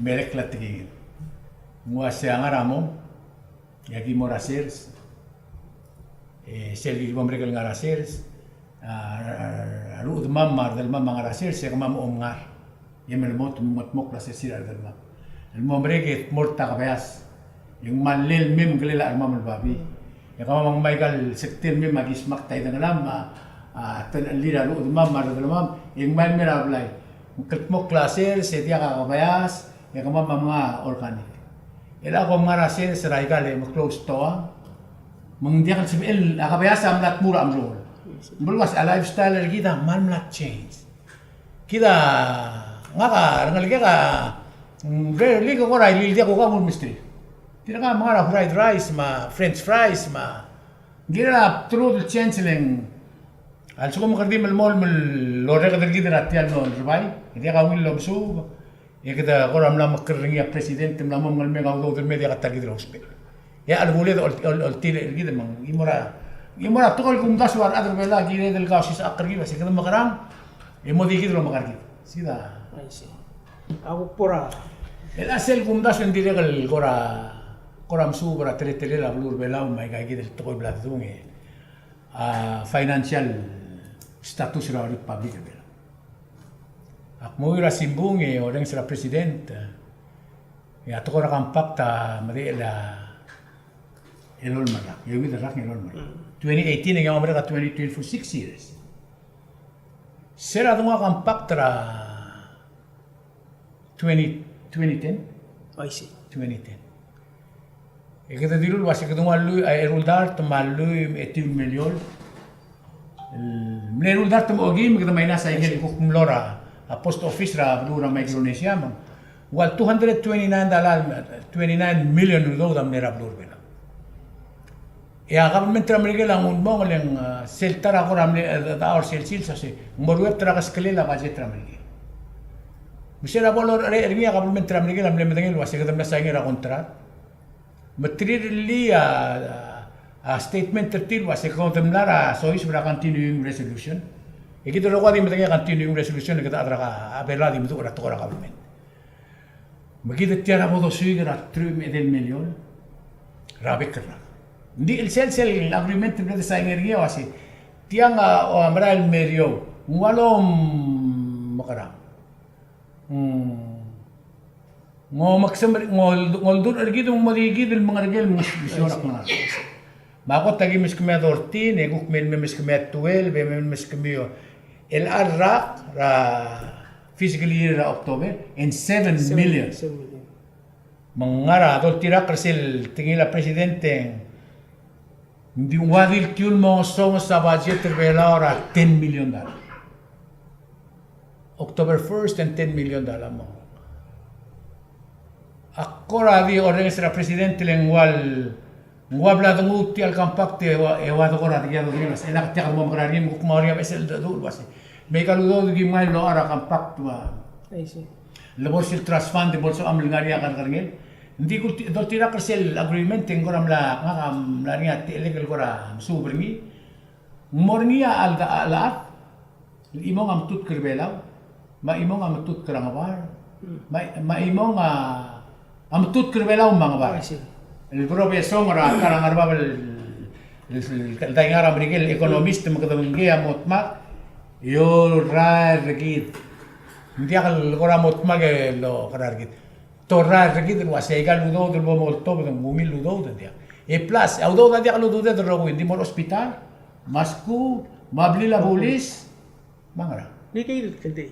merek el tekingel. Ng uaisei a ngar er a mong, e aki mo er a sers. E sel ki bo merek el ngar er a sers, a, a, a rechedemam me a redelmam a ngar er a sers, e kemam a omngar. E melemot, me kldmokl a sers er a redelmam. El mo merek e dmort a kebeas. E ng kmal lel mei me ng kelel a chermam el babii. E kemam a ngmai aika el sektel mei me aki smak a idengelam, a, a, telechellir a rechedemam me a redelmam, e ng kmal mei er a blai. Ng kldmokl a sers, e diak a kebeas, e kemam a menga organic. E a kom ngar er a sers er aika el meklou el stoang, me ng diak el sebechel, a kebeas a mla dmu er a chemrol. Ng bo el uasei a lifestyle er kid a kmal mla change. Kid a, ngak a rengelekek a, mm, rarely ke kora ilil diak kuk a mesterir. Tirka a menga er a fried rice me a french fries me a, ng kirel a bdelud el change el ng, a lsekum kede di melemolem el orreked er kid er a tia el mlo er a bai, e diak a ungil el omesuub, e kede kora mla mekerrengii a president, mla mo mengelmeng a udoud el mei e diak a ta er kid el ousbech. E a chelebuled a ol-, ol-, oltirakl er kid me ng, ng mo er a, ng mo er a tekoi el kumdasu a rechad er a Belau a kired el kausisechakl er kid, me se kede mekerang, E mo di kid el omekar kid. Sida. I see. A kuk bo er a. E le sel kumdasu e ng dirrek el kora, kora mesuub er a teletelel a beluu er a Belau me aika kid el tekoi el bla dedung e a financial status er a Republic er a Belau. Ak mo er a simbung e orrenges er a president, e a tekoi er a compact a medechel a elolem el rak, euid el rak e elolem el rak. Mm. Twenty eighteen e ng merek a twenty twenty for six years. Se er a dengua compact er a twenty, twenty ten? I see. Twenty ten. E kede dilu el uase kede nguu a lluich, a, eru el dart me a lluich me a etiu el miliol. El mle eru el dart me a okeim, kede minus a ikel kuk mlo er a, a post office er a beluu er a Micronesia, me ng ua el two hundred twenty-nine dollar, twenty-nine million el udoud a mle er a beluu er a Belau. E a government er a Merikel a nguu el mong e le ng, a, sel ta er a kora mle, e, dechau er sel sils a se ng mo ruebet er a keskelel a budget er a Merikel. Me se er a bo lorecherei er ngii a government er a Merikel a mle medengei el uase kede mla sain er a contract. Me te rirellii a, a, a statement er tir el uase kede mla er a soiseb er a continuing resolution. E kid el rokui a di medengei a continuing resolution e kede chad er a Belau a di meduch er a tekoi er a government. Me kid tia er a bo dosuik er a truich me a edei el miliol er a bek el rak. Ng di el sel, sel agreement el mle de sain er ngii a uase tiang a, a merael el meriou, ng ua lomekerang. Mm. Ng omeksem er, ng ol-, ng oldurech er kid me ng mo di kid el mengereker el mesiou er a klengar. Me a kot a ki meskemiu a thirteen, e kuk mei el me meskemiu a twelve, e mei el meskemiu el chelecha el rak er a fiscal year er a October, e ng seven million. Seven million. Me ng ngar er a doltirakl er sel tekingel a president e ng di ua di el tiu el mo ngesonges a budget er a Belau er a ten million dollar. October first and ten million dollar mo. A kora di orrenges er a president e le ng ua el, ng ua bla denguu tia el compact e ua, e ua de kora di a dodengei el uase, e lak tia kede mo mekerang er ngii me kuk mo er ngii a beches el dedu el uase, me aika el udoud el kim ngai el locha er a compact me a. I see. Le bo er sel trust fund e bo lsoam el ngar er ngii a kerrekerngel. Ng di kuk ti-, doltirakl er sel agreement e ng kora mla, ngak a mla er ngii a techellek el kora mesuub er ngii. Ng mo er ngii a chelechad el chimong a metutk er a Belau, me a chimong a metutk er a Ngebard, me a, me a chimong a, a metutk er a Belau me a Ngebard. I see. El bro Besong er a ta er a ngar er a bab el, el, el, el daingar er a Merikel, el economist, me kede mengkei a mo dmak, e orrael er kid. Ng diak el kora mo dmak e lokerang er kid. Te orrael er kid el uase aika el udoud el bo moltobed e ng ungil el udoud e ng diak. E plus, a udoud a diak el ududed el rokui, ng di mo er a hospital, me a skuul, me a blil a bulis, me a ngerang. Ng di ker el di.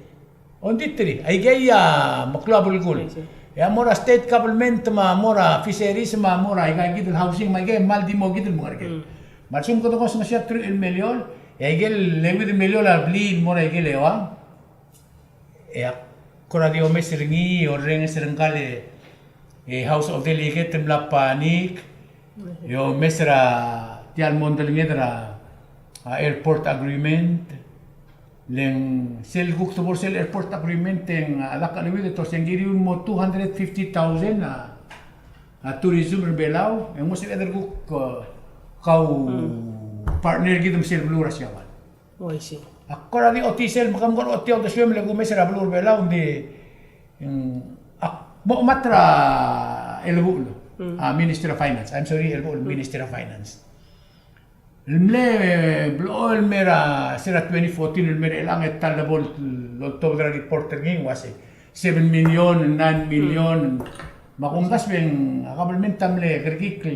O, ng di three, aikei a meklou a belkul. I see. E a mo er a state government, me a mo er a fisheries, me a mo er a aika kid el housing, me aikei a kmal di mo kid el mengereker. Mm. Me a lsekum kede ko ngesonges a truich el miliol, e aikel euid el miliol a blil el mo er aikel euang. E ak kora di omes er ngii, orrenges er ngkal, e, House of Delegate el mla panic, e omes er a tia el mondai el ngii er a, a, airport agreement, le ng sel kuk de bo er sel airport agreement e ng, a, lak a leuid e te uase ng kirir el mo two hundred fifty thousand a, a tourism er a Belau, e ng mo sebeched el kuk, e, kau partner kid me sel beluu er a Siabal. Oh, I see. Ak kora di otisel, me ke mekora otii a uldesuem el kumes er a beluu er a Belau, ng di, mm, ak mo chemat er a Elbuchel, mm, a Minister of Finance. I'm sorry, Elbuchel, mm, Minister of Finance. El mle, blechoel el mei er a, se er a twenty fourteen, el mei er chelechang e ta el bo loltobed er a report er ngii, ng uase seven million, nine million. Mm. Me a kumdasu e ng, a government a mle kerekikl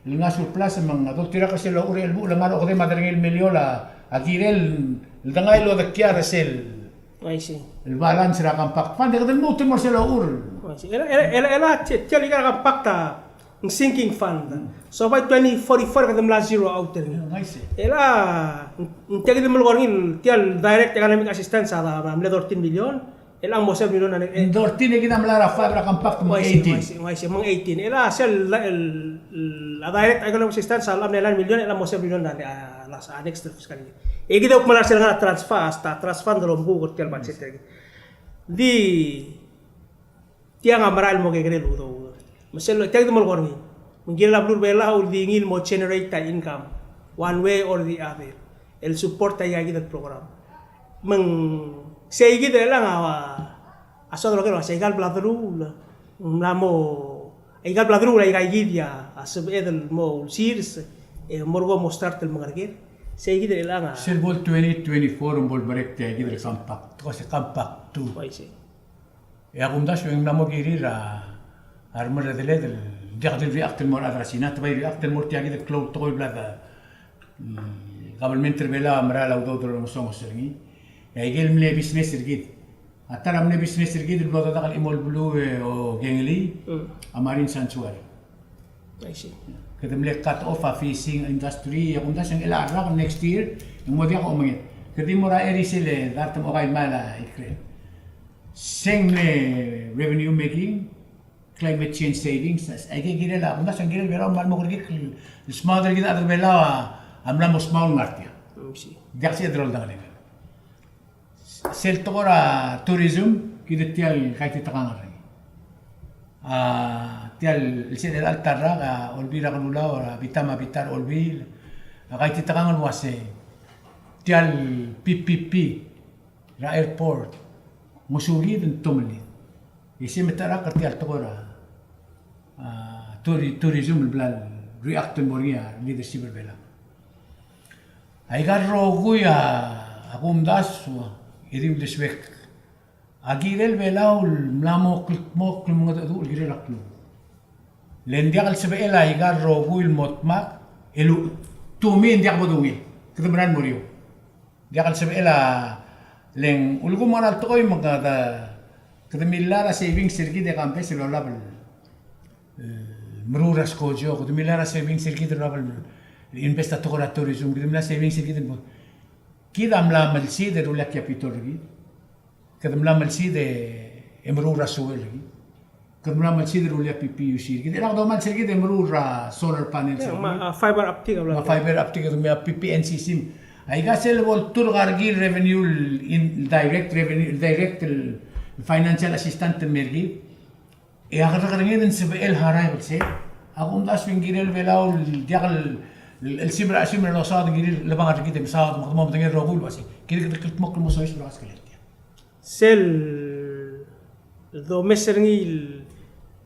el ngar er a surplus me ng doltirakl er sel ochur er a Elbuchel el ngar er a okedei me a derengel el miliol a kirel el dengai el odekiar er sel, I see, el balance er a compact fund, e kede lmuut el mo er sel ochur. I see. El, el, el, el, a, tia, tia el ikal compact a ng sinking fund. Mm. So by twenty forty-four kede mla zero out er ngii. Mm, I see. El a, ng, ng tia kid el melekoi er ngii, tia el direct economic assistance a, a mle thirteen million. El a mo seven million a ne-, e. Ng thirteen e kid a mla er a five er a compact me ng eighteen. Ng uaisei, ng uaisei, me ng eighteen. El a sel, el, el, a direct economic assistance a mle nine million, el a mo seven million a, a, last, a, next fiscal year. E kid a kuk mla er sel ngar er a trust fund, a trust fund el omkuk er tia el budget er kid. Di, tiang a merael el mo kekerei el udoud. Me sel, tiang kid a melekoi er ngii. Me ng kirel a beluu er a Belau el di ngii el mo generate a income, one way or the other, el support aika kid el program. Me ng sei kid er chelechang a, a soad el oker el uasei aika el bla deruul, ng mla mo, aika el bla deruul a ikaikid a sebeched el mo ulsirs, e mo er ngii a mo start el mengerker. Sei kid er chelechang a. Sel bo el twenty twenty-four, ng bo el merek tia kid el compact, ko se compact two. Uaisei. E a kumdasu e ng mla mo kirir a remerredeled el diak di react el mo er a rechad er a Sina, te bai react el mo er tia kid el klou el tekoi el bla de, mm, government er Belau a mera el udoud el olengesonges er ngii. E aike el mle business er kid, a ta er a mle business er kid el blo dedak el chimo el beluu e okengelii, mm, a marine sanctuary. I see. Kede mle cut off a fishing industry, e a kumdasu e ng chelecha el rak next year, e ng mo diak a omenged. Kede di mo er a erisel e dart me a okai el mile a ikrel. Se ng mle revenue making, climate change savings, aike el kirel a, a kumdasu e ng kirel Belau a mla mo kerekikl el smaod er kid a rechad er Belau a mla mo smaod el ngar tia. I see. Diak sel derolengelel. Sel tekoi er a tourism, kid tia el kaititekangel er ngii. A, tia el, sel chelecha el ta el rak, a, Olbiil er a Kelulau, a, Bitam a Bitar Olbiil, a kaititekangel el uasei tia el P P P er a airport, ng osukid e ng tomellid. E sei me te rak er tia el tekoi er a, a, touri-, tourism el bla el react el mo er ngii a leadership er Belau. Aika el rokui a, a kumdasu e di uldesuek. A kirel Belau el mla mo kldmokl el mengedecheduch el kirel a kluk. Le ng diak el sebechel aika el rokui el mo dmak, el u-, tumii e ng diak bo dungil. Kede mera el mo er eou. Diak el sebechel a, le ng ulekum a ngar er a tekoi me kede, kede millai er a savings er kid e kambes el olab el, e, meruul er a skojo, kede millai er a savings er kid el olab el invest a tekoi er a tourism, kede millai a savings er kid el mo. Kid a mla melsid e rullii a Capitol er kid. Kede mla melsid e meruul er a sewer er kid. Kede mla melsid e rullii a P P U C er kid. E kede mla melsid e meruul er a solar panels er kid. Me a fiber optic a bla. Me a fiber optic, me a P P N C C. Aika sel bo el turk a rekil revenue el in-, direct revenue, direct el financial assistance el mer kid. E a kerrekerengel e ng sebechel a raibai el sel. A kumdasu e ng kirel Belau el diak el, el, el simer a, simer el osaod, ng kirel lebang er kid e mesaod, me kede mo medengei el rokui el uasei. Kirel kede kldmokl el mo soiseb er a keskelel tia. Sel domes er ngii el,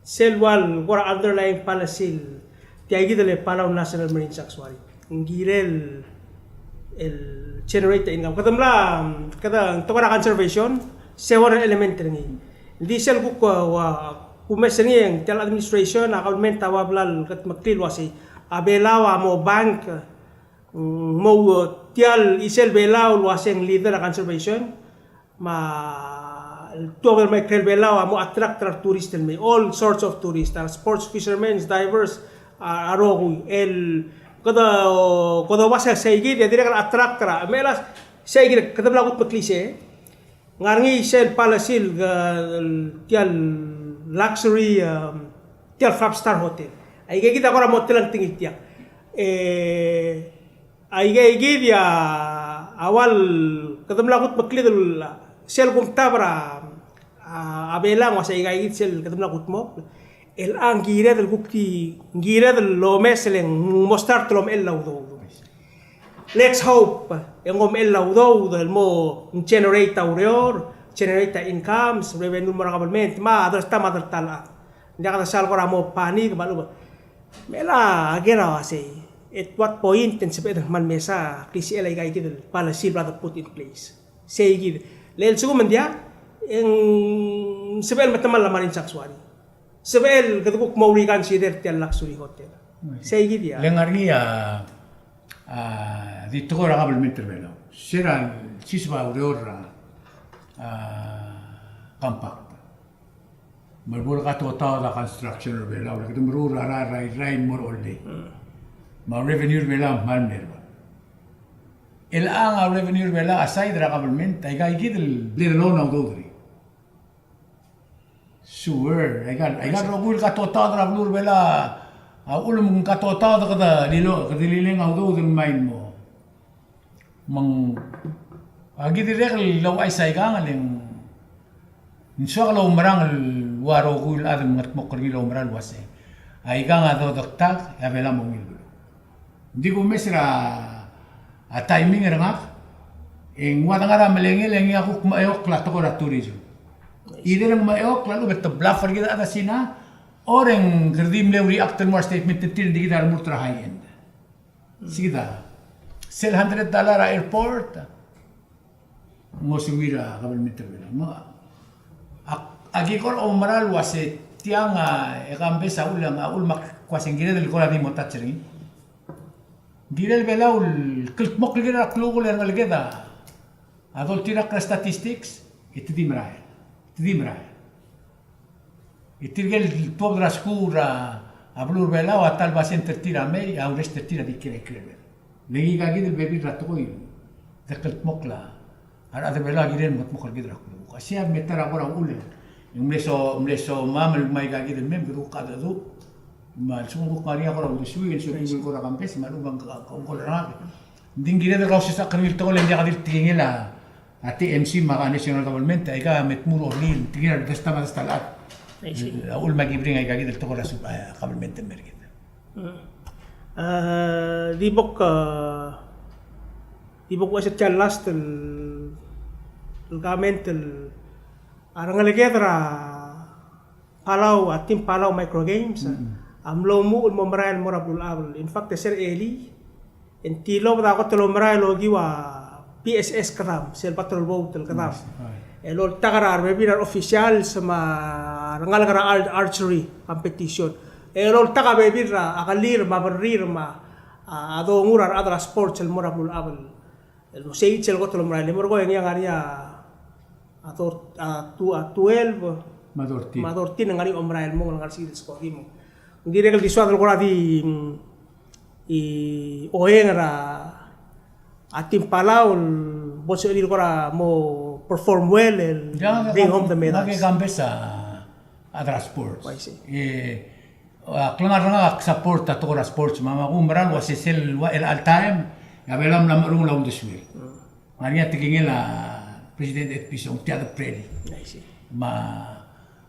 sel ua el kora underlying policy el tia kid el Palau National Marine Sanctuary. Ng kirel el generate income. Kede mla, kede, tekoi er a conservation, se one element er ngii. Ng di sel kuk, ua, kumes er ngii e ng tia el administration, a government a ua bla el kldmeklii el uasei a Belau a mo bank, mm, mo, ua, tia el chisel Belau el uasei ng leader er a conservation. Me a tuobed el mei er a Belau a mo attract er a retourist el mei, all sorts of tourists, a sports fishermen, divers, a, a rokui. El kede, kede ua se, sei kid e dirrek el attract er a, me a sei kid kede mla kutmeklii sei. Ng ngar er ngii sel policy el, el tia el luxury, um, tia el five star hotel. Aike kid a kora mo telengtengii tia. E, Aike kid a, a ua el kede mla kutmeklii el sel kumtab er a, a, a Belau el uasei aike kid sel kede mla kutmokl. El a ng kired el kuk di, ng kired el omes el ng mo start el omechell a udoud. Let's hope e ng omechell a udoud el mo generate a ureor, generate a incomes, revenue el mo er a government, me a other stuff, me a other tal a. Ng diak de sal kora mo panic, me a lechub Me a ker a uasei, at what point e ng sebeched el kmal mesa klisichel aika kid el policy el bla de put in place. Sei kid. Le lsekum ng diak, e ng sebechel el metemall a marine sanctuary. Sebechel kede kuk mo reconsider tia el luxury hotel. Sei kid a. Le ngar er ngii a, a, di tekoi er a government er Belau. Se er a siseb a ureor er a, a, compact. Me a lebo el katotaod a construction er Belau, le kede meruul er a rael el mo er a ollei. Me a revenue er Belau a kmal mle er a. Chelechang a revenue er Belau, aside er a government, aika kid el bla loan a udoud er ngii. Sewer, aika, aika el rokui el katotaod er a beluu er Belau, a uchul me ng katotaod kede lilo, kede lileng a udoud el mei el mo. Me ng, aki dirrek el ouchais aikang, le ng soak el oumerang el ua rokui el chad el mengedmokl er ngii el oumerang el uasei. Aikang a dodektak, e a Belau a mo ungil beluu. Ng di kumes er a, a timing er ngak, E ng ua de ngar er a melengel e ngii a kuk mecheokl a tekoi er a tourism. Either ng mecheokl a lechub e te bluff er kid a chad er a Sina, or e ng kede di mle react el mo er a statement er tir e ng di kid a remurt er a high end. Sei kid a sel hundred dollar a airport, ng osengir a government er Belau. Me a, aki kora oumera el uase tiang a, e Kambes a uchul, a uchul me ak uase ng kired el kora di mo touch er ngii. Ng kirel Belau el kldmokl el kirel a klukuk el ngeleked a doltirakl er a statistics, e te di merael. Te di merael. E tirke el tuobed er a skuul er a beluu er a Belau a ta el basent er tir a mei, a urrest er tir a di kired el kirel. Le ngika kid el bebil er a tekoi el kldmokl a rechad er a Belau a kirel el mengedmokl er kid er a klukuk. A sei a mei er a kora uchul e ng mle so, mle somam el ngmai aika kid el mei me kede kuk kadecheduch. Me a lsekum kuk ngar er ngii a kora uldesuir, e ng soak el kora Kambes, me a lechub e ng ka, ka, ka, ka, Ng di kired el kausisechakl er ngii el tekoi el ng diak di le tekingel a, a T M C me a national government, aika me tmuu er ngii el tekingel a desta me a desta el chad. I see. A uchul me aki bring aika kid el tekoi er a sub, a, government el mer kid. Mm. A, di bo k, a, di bo kuchais er tia el last el, el comment el, a rengeleked er a Palau, a Team Palau Micro Games, a mlo muchel el mo merael el mo er a beluulechad. In fact, e sel elii, e ng tilobed a kot el omerael el okiu a P S S Kedam, sel patrol boat el Kedam. Yes, right. El oltak er a rebebil er a officials me a rengalek er a ar-, archery competition. El oltak a bebil er a kelir me a berrir me a, a dongu er a rechad er a sports el mo er a beluulechad. El mo sei sel kot el omerael, e mo er kau e ng ngar er ngii a, a dor-, a tu-, a twelve. Me a thirteen. Me a thirteen, ng ngar er ngii a omerael el mong el ngar er sei el skoki mong. Ng dirrek el di soad el kora di, mm, e oeng er a, a Team Palau el bo lsebechir el kora mo perform well, el bring home the medals. Ng Kambes a, a rechad er a sports. Oh, I see. E, a klengar er ngak a support a tekoi er a sports, me a, me a kumerang el uase sel ua el all time, e a Belau a mla mecherrungel a uldesuir. Mm. Ng ngar er ngii a tekingel a President Etpison, tia de prairie. I see. Me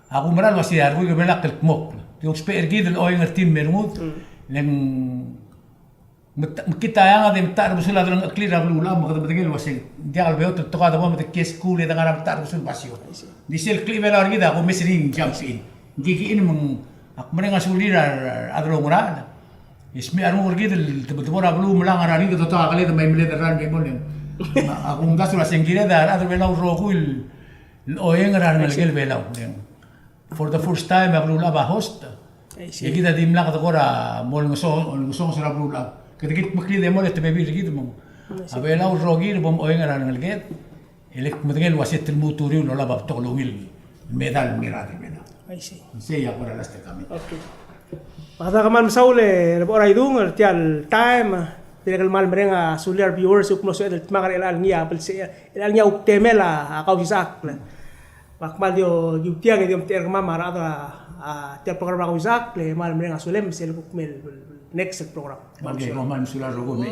a kumerang el uase a rokui el Belau a kldmokl. Te ousbech er kid el oeng er tir el me rengud, mm, le ng Mekngit a eanged e metacherbesul a delengcheklir er a beluulechad me kede medengei el uase ng diak el beot el tekoi a debo me de kiei er a skuul e de ngar er a metacherbesul el basio. Ng di sel klechibelau er kid a kumes er ngii e ng jump in. Ng kikichim me ng, ak mereng a sulir a rechad el oungerachel. E smecher a renguk er kid el debo, debo er a beluu me a ngar er a ringel e dotok a keled me a imeled er a ralm e mong. Me a kumdasu el uase ng kired a rechad er a Belau el rokui el oeng er a rengelekel Belau. For the first time a beluulechad a host. I see. E kid a dimlak de kora mo olengesonges, olengesonges er a beluulechad. Kede kildmeklii e mole te bebil er kid me ng, I see, a Belau el rokir bo moeng er a rengeleked. E le kmedengei el uase te lmuut er uriul el olab a betok el ungil medal el mei er a rechad er a Belau. I see. Sei a kora last comment. Okay. Me kede kmal mesaul e Rebechor Aidung er tia el taem. Dirrek el kmal mereng a sulir a re viewers el kmo sebeched el dmak er chelecha el ngii a belsechel, chelecha el ngii a kuk temel a Kausisechakl. Me ak kmal di okiu tiang e di omtechei er kemam a rechad er a, a, tia el program er a Kausisechakl, e kmal mereng a sulem, sel kuk mei el next el program. Okay, kmal mesulang el rokui el mei.